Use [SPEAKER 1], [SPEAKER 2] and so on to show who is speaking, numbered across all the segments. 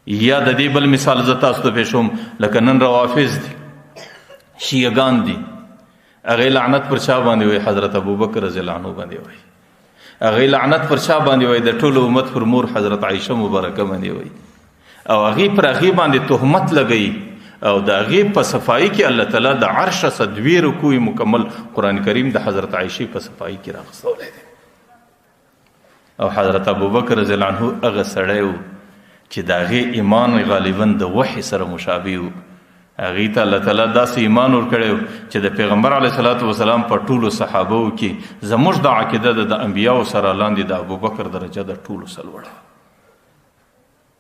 [SPEAKER 1] یا د دې بل مثال زه تاسو ته پېښوم، لکه نن روافض دي، شیعه ګان دي، هغې لعنت پر چا باندې وایي؟ حضرت ابوبکر رضی الله عنه باندې وایي. هغې لعنت پر چا باندې وایي؟ د ټولو امت پر مور حضرت عایشه مبارکه باندې وایي. او هغې پر هغې باندې تهمت لګوي، او د هغې په صفایي کې الله تعالی د عرش څخه دوې رکوع مکمل قرآن کریم د حضرت عایشې په صفایي کې راغستولی دی. او حضرت ابوبکر رضی الله عنه هغه سړی و چې د هغې ایمان غالبا د وحي سره مشابه و. هغې ته الله تعالی داسې ایمان ورکړی و چې د پیغمبر علیه الصلاة والسلام په ټولو صحابو کې زموږ د عقیده ده د انبیاو سره لاندې د ابوبکر درجه د ټولو سره لوړه.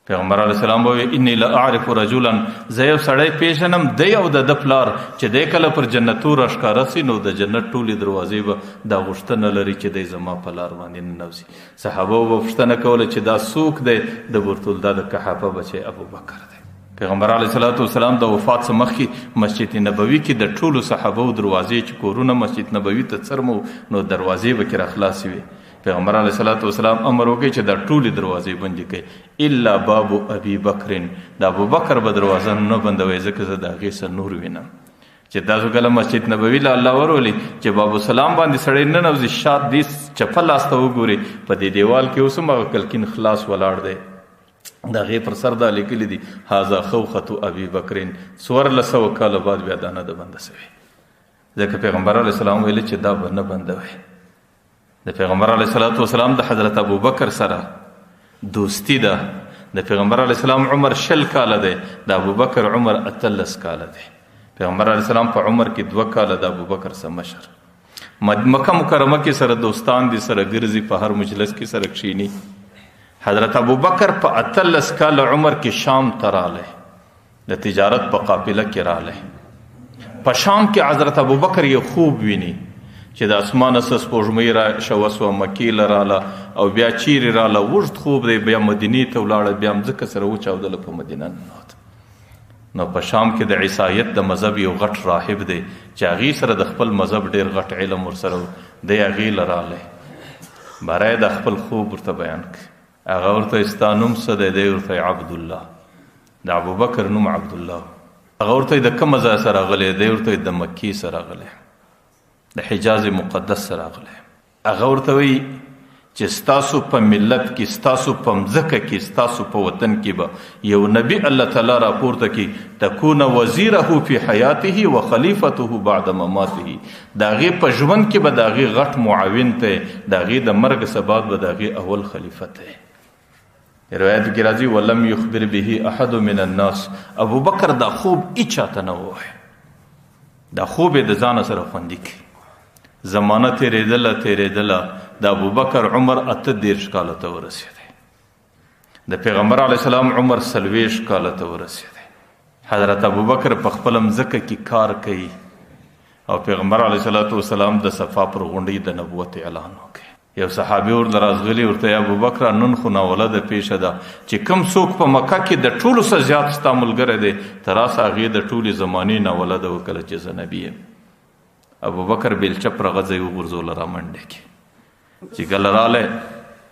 [SPEAKER 1] پیغمبر علیه السلام به وایي انی لاعرف رجلا، زه یو سړی پېژنم دی او د ده پلار چې دی کله پر جنتو راښکاره سي نو د جنت ټولې دروازې به دا غوښتنه لري چې دی زما په لار باندې ننوځي. صحابه به پوښتنه کوله چې دا څوک دی؟ د ورته دا د کحافه بچی ابوبکر دی. پیغمبر علیه الصلاة والسلام د وفات څخه مخکې مسجد نبوي کې د ټولو صحابو دروازې چې کورونه مسجد نبوي ته څرمو نو دروازې به کې راخلاصې وې. پیغمبر علیه الصلاة والسلام امر وکړ چې دا ټولې دروازې بندې کړئ الا باب ابي بکر، د ابوبکر به دروازه نه بندوئ ځکه زه د هغې څه نور وینم. چې تاسو کله مسجد نبوي له الله ورولي چې باب السلام باندې سړی ننوځي، شا دې چپه لاس ته وګوري، په دې دیوال کې اوس هم هغه کلکین خلاص ولاړ دی، د هغې پر سر دا لیکلي دي هذا خوخة ابي بکر. 1400 کاله بعد بیا دا نه ده بنده سوې، ځکه پیغمبر علیه السلام ویلي چې دا به نه بندوي. د پیغمبر علیه الصلاة والسلام د حضرت ابوبکر سره دوستی ده. د پیغمبر علیه السلام عمر 20 کاله دی، د ابوبکر عمر 18 کاله دی. پیغمبر علیه السلام په عمر کې 2 کاله د ابوبکر سره مشر. مکه مکرمه کې سره دوستان دي، سره ګرځي، په هر مجلس کې سره کښیني. حضرت ابوبکر په 18 کاله عمر کې شام ته راغلی، د تجارت په قافله کې راغلی. په شام کې حضرت ابوبکر یو خوب ویني چې د اسمانه څه سپوږمۍ را شوه سوه، مکې له راله او بیا چیرې راله، اوږد خوب دی، بیا مدینې ته ولاړه، بیا مځکه سره وچاودله، په مدینه ننوته. نو په شام کې د عیسایت د مذهب یو غټ راهب دی چې هغې سره د خپل مذهب ډېر غټ علم ورسره و، دی هغې له راغلی، باره د خپل خوب ورته بیان کړ. هغه ورته ستا نوم څه دی؟ دی ورته عبدالله، د ابوبکر نوم عبدالله. هغه ورته د کومه ځای سره راغلی؟ دی ورته د مکې سره راغلی، د حجاز مقدس سره راغلی. هغه ورته وایي چې ستاسو په ملت کې، ستاسو په مځکه کې، ستاسو په وطن کې به یو نبی الله تعالی راپورته کړي، تکون وزیره فی حیاته و خلیفته بعد مماته. د هغې په ژوند کې به د هغې غټ معاون ته، د هغې د مرګ څخه بعد به د هغې اول خلیفه ته. روایت کې راځي ولم یخبر به احد من الناس. ابوبکر دا خوب هیچا ته نه ووایي، دا خوب یې د ځانه سره خوندي کړي. زمانه تېرېدله تېرېدله، د ابوبکر عمر 38 کاله ته ورسېدی، د پیغمبر علیه السلام عمر 40 کاله ته ورسېدی. حضرت ابوبکر په خپله مځکه کې کار کوي او پیغمبر علیه الصلاة والسلام د صفا پر غونډۍ د نبوت اعلان وکړي. یو صحابي ورته راځغلي ورته یا ابوبکر نن خو ناولده پېښه ده چې کوم څوک په مکه کې د ټولو څخه زیات ستا ملګری دی، ته راسه هغې د ټولې زمانې ناولده وکړه چې زه نبي یم. ابوبکر بیلچه پر هغه ځای وغورځوله رامنډه کې. چې کله راغلی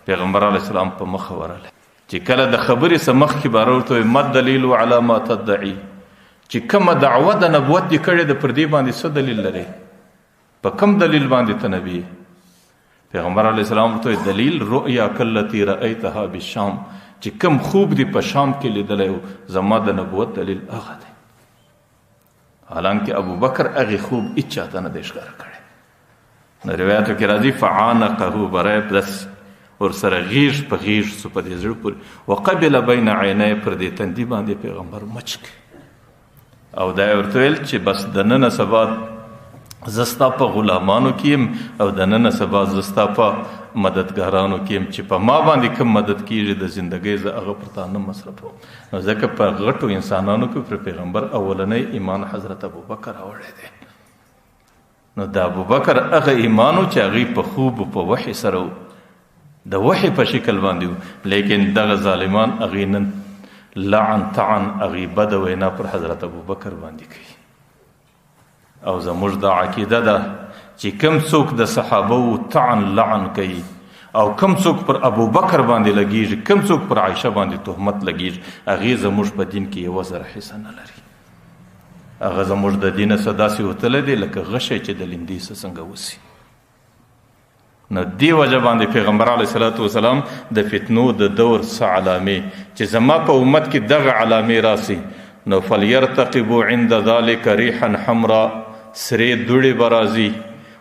[SPEAKER 1] پیغمبر علیه السلام په مخه ورغلی، چې کله د خبرې څخه مخکې باره ورته وایي ما الدلیل علی ما تدعي، چې کومه دعوه د نبوت دې کړې ده پر دې باندې څه دلیل لرې، په کوم دلیل باندې ته نبي یې؟ پیغمبر علیه السلام ورته وایي دلیل رؤیا کلتی رأیتها بالشام، چې کوم خوب دې په شام کې لیدلی و زما د نبوت دلیل هغه دی. حالانکه ابوبکر هغې خوب هیچا ته نه دی ښکاره کړی. نو روایتو کې راځي فعانقه، بری بس ورسره غېږ په غېږ سو په دې زړه پورې، وقبل بین عینی، پر دې تندي باندې پیغمبر مچ کړ. او دا یې ورته ویل چې بس دننه سبا زه ستا په غلامانو کې یم او دننه سبا زه ستا په مددګارانو کې یم، چې په ما باندې کوم مدد کېږي د زندګۍ زه هغه پر تا نه مصرفوم. نو ځکه په غټو انسانانو کې پر پیغمبر اولنی ایمان حضرت ابوبکر راوړی دی. نو د ابوبکر هغه ایمان و چې هغې په خوب او په وحي سره و، د وحي په شکل باندې و، لیکن دغه ظالمان هغې نن لعن طعن هغې بده وینا پر حضرت ابوبکر باندې کوي. او زموږ دا عقیده ده چې کوم څوک د صحابه و طعن لعن کوي او کم څوک پر ابوبکر باندې لګیږي، کم څوک پر عایشه باندې تهمت لګیږي، هغې زموږ په دین کې یوه ذره حصه نه لري. هغه زموږ د دینه څه داسې وتلی دی لکه غشی چې د لیندۍ څه څنګه وسي. نو دې وجه باندې پیغمبر علیه الصلاة والسلام د فتنو د دور څه علامې چې زما په امت کې دغه علامې راسي، نو فلیرتقبوا عند ذلک ریحا حمرا، سرې دوړې به راځي،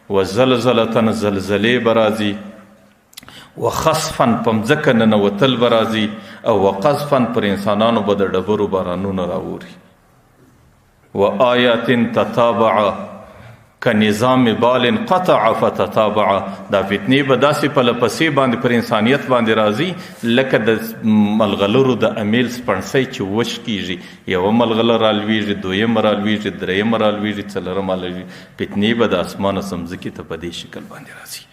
[SPEAKER 1] وزلزلة زلزلې به راځي، وخسفا په مځکه ننوتل به راځي، او وقذفا پر انسانانو به د ډبرو بارانونه راوري، وآیات تتابع کنظام بال قطع فتتابع. دا فتنې به داسې په لپسې باندې پر انسانیت باندې راځي لکه د ملغلرو د امیل سپڼسۍ چې وچ کیږي، یوه ملغله رالویږي، دویمه رالویږي، درېیمه رالویږي، څلورمه رالویږي. فتنې به د اسمانه څخه مځکې ته په دې شکل باندې راځي.